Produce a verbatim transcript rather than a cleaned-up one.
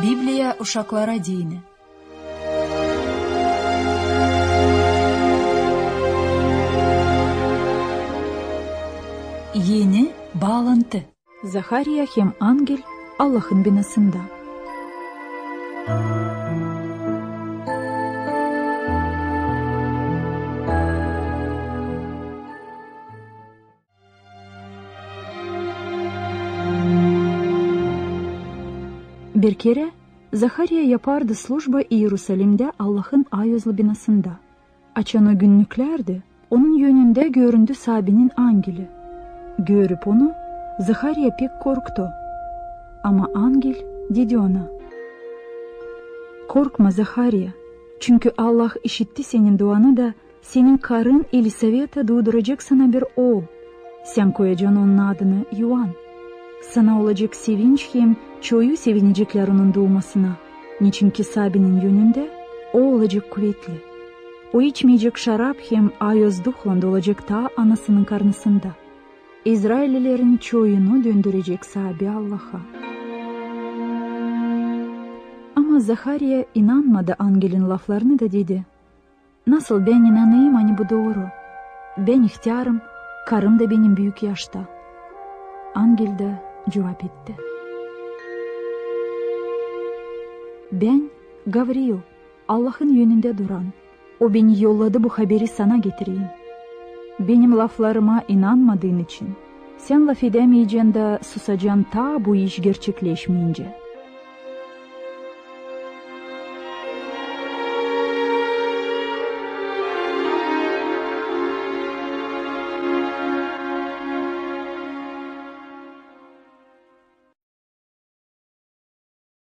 Bibliya uşaklara deyni. Eni baalantı. Zahariya hem angel Allahın binasında. Bir kerä Zahariya yapardı slujba İerusalimdä Allahın ayozlu binasında. Açan o günnüklärdi, onun önündä göründü Saabinin angeli. Görüp onu, Zahariya pek korktu. Ama angel dedi ona: "Korkma, Zahariya, çünkü Allah işitti senin duanı da senin karın Elisaveta duuduracek sana bir ool. Sän koyacan onun adını İoan. Sana olacek sevinç hem çoyu sevineceklär onun duumasına. Neçinki Saabinin önündä o olacek kuvetli. O içmeyecek şarap hem ayoz duhlan dolacek taa anasının karnısında." İzraillilerin çoyunu döndürecek Saabi Allaha. Ama Zahariya inanmadı angelin laflarını da dedi: "Nasıl bän inanayım, ani bu dooru? Bän ihtärım, karım da benim büük yaşta." Angel dä cuvap etti: "Bän Gavriil, Allahın önündä duran. O beni yolladı bu haberi sana getireyim. Benim laflarıma inanmadıın için sän lafedämeyecän da susacan taa bu iş gerçekleşmeyincä."